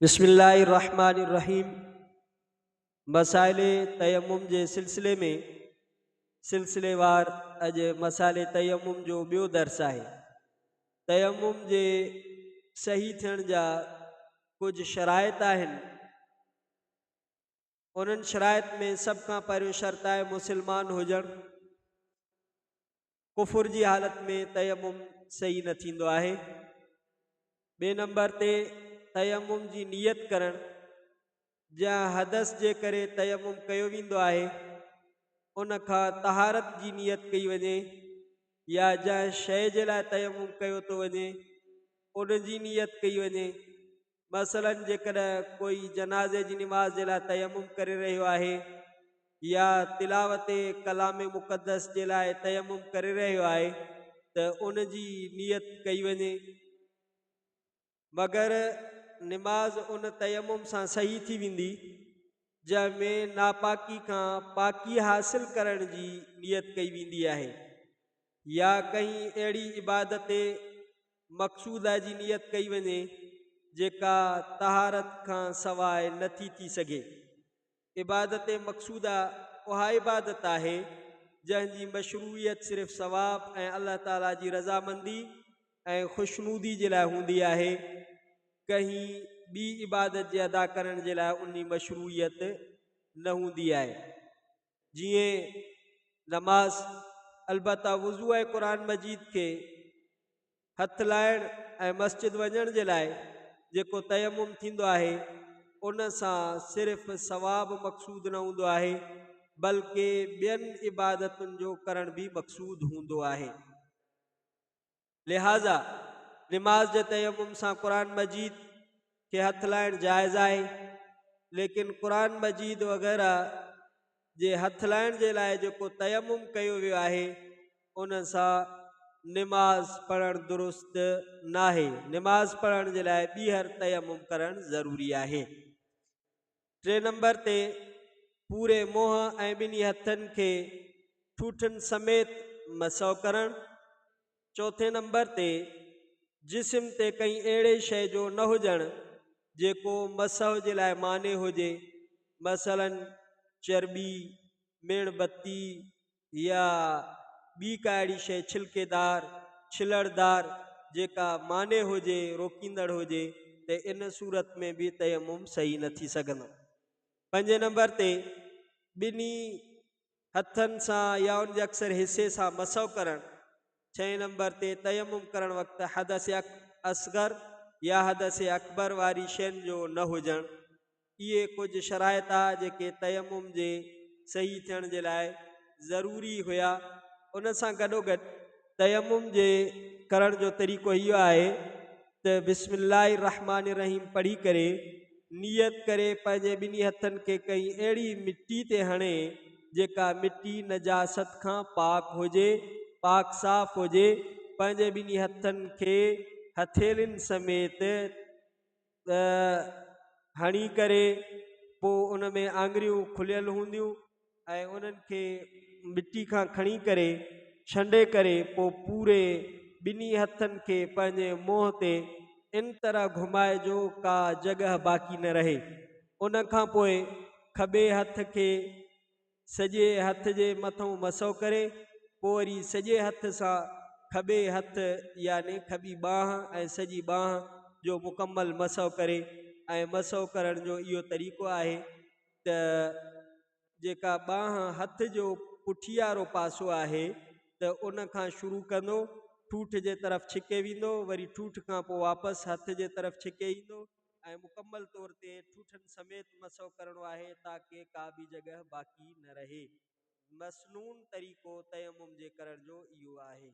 بسم الله الرحمٰن الرحيم مسائل تيمم جي سلسلي ۾ سلسليوار اڄ مسائل تيمم جو ٻيو درس آهي. تيمم جي صحيح ٿيڻ جا ڪجهه شرائط آهن. انهن شرائط ۾ سڀ کان پهريون شرط آهي مسلمان هجڻ. ڪفر جي حالت ۾ تيمم صحيح نه ٿيندو آهي. ٻئي نمبر تي تيمم جي نيت ڪرڻ، جنهن حدث جي ڪري تيمم ڪيو ويندو آهي، ان کان طهارت جي نيت ڪئي وڃي يا جنهن شيء جي لاء تيمم ڪيو ٿو وڃي، ان جي نيت ڪئي وڃي. مثلاً جيڪڏهن ڪوئي جنازي جي نماز جي لاء تيمم ڪري رهيو آهي يا تلاوت ڪلام مقدس جي لاء تيمم ڪري رهيو آهي ته ان جي نيت ڪئي وڃي مگر نماز ان تيمم سان صحيح ٿي ويندي جنهن ۾ ناپاڪي کان پاڪي حاصل ڪرڻ جي نيت ڪئي ويندي آهي يا ڪنهن اهڙي عبادت مقصوده جي نيت ڪئي وڃي جيڪا طهارت کان سواء نه ٿي ٿي سگهي. عبادت مقصوده اها عبادت آهي جنهن جي مشروعيت صرف ثواب ۽ الله تعاليٰ جي رضامندي ۽ خوشنودي جي لاء هوندي آهي، ڪنهن ٻي عبادت جي ادا ڪرڻ جي لاء انهي مشروعيت نه هوندي آهي. جيئن نماز، البته وضو ۽ قرآن مجيد کي هٿ لائڻ ۽ مسجد وڃڻ جي لاء جيڪو تيمم ٿيندو آهي ان سان صرف ثواب مقصود نه هوندو آهي بلڪه ٻين عبادتن جو ڪرڻ به مقصود هوندو آهي. لهٰذا نماز جي تيمم سان قرآن مجيد کي هٿ لائڻ جائز آهي، ليڪن قرآن مجيد وغيره جي هٿ لائڻ جي لاء جيڪو تيمم ڪيو ويو آهي ان سان نماز پڙهڻ درست ناهي، نماز پڙهڻ جي لاء ٻيهر تيمم ڪرڻ ضروري آهي. ٽئين نمبر تي پوري منهن ۽ ٻنهي هٿن کي ٺوٺن سميت مسح ڪرڻ. چوٿين نمبر تي جسم تي ڪنهن اهڙي شيء جو نه هجڻ جيڪو مسح جي لاء مانع هجي، مثلاً چرٻي، ميڻ بتي يا ٻي ڪا اهڙي شيء ڇلڪيدار، ڇلڙدار، جيڪا مانع هجي، روڪيندڙ هجي ته ان صورت ۾ به تيمم صحيح نه ٿي سگهندو. پنجين نمبر تي ٻنهي هٿن سان يا ان جي اڪثر حصي سان مسح ڪرڻ. ڇهين نمبر تي تيمم ڪرڻ وقت حدث اصغر يا حدث اڪبر واري شين جو نه هجڻ. اهي ڪجهه شرائط ها جيڪي تيمم جي صحيح ٿيڻ جي لاء ضروري هيا. ان سان گڏوگڏ تيمم جي ڪرڻ جو طريقو اهو آهي ته بسم الله الرحمٰن الرحيم پڙهي ڪري نيت ڪري پنهنجي ٻنهي هٿن کي ڪنهن اهڙي مٽي تي هڻي جيڪا مٽي نجاست کان پاڪ هجي، پاڪ صاف هجي، پنهنجي ٻنهي هٿن کي هٿيلين سميت هڻي ڪري پوء ان ۾ آڱريون کليل هونديون ۽ انهن کي مٽي کان کڻي ڪري ڇنڊي ڪري پوء پوري ٻنهي هٿن کي پنهنجي منهن تي ان طرح گهمائي جو ڪا جڳهه باقي نه رهي. ان کان پوء کٻي هٿ کي سڄي هٿ جي مٿئون مسو ڪري، پوء وري سڄي هٿ سان کٻي هٿ يعني کٻي ٻانهن ۽ سڄي ٻانهن جو مڪمل مسو ڪري ۽ مسو ڪرڻ جو اهو طريقو آهي ته جيڪا ٻانهن هٿ جو پٺيارو پاسو آهي ته ان کان شروع ڪندو، ٺوٺ جي طرف ڇڪي ويندو، وري ٺوٺ کان پوء واپس هٿ جي طرف ڇڪي ايندو. ۽ مڪمل طور تي ٺوٺن سميت مسح ڪرڻو آهي تاڪه ڪا به جڳهه باقي نه رهي. مسنون طريقو تيمم جي ڪرڻ جو اهو آهي.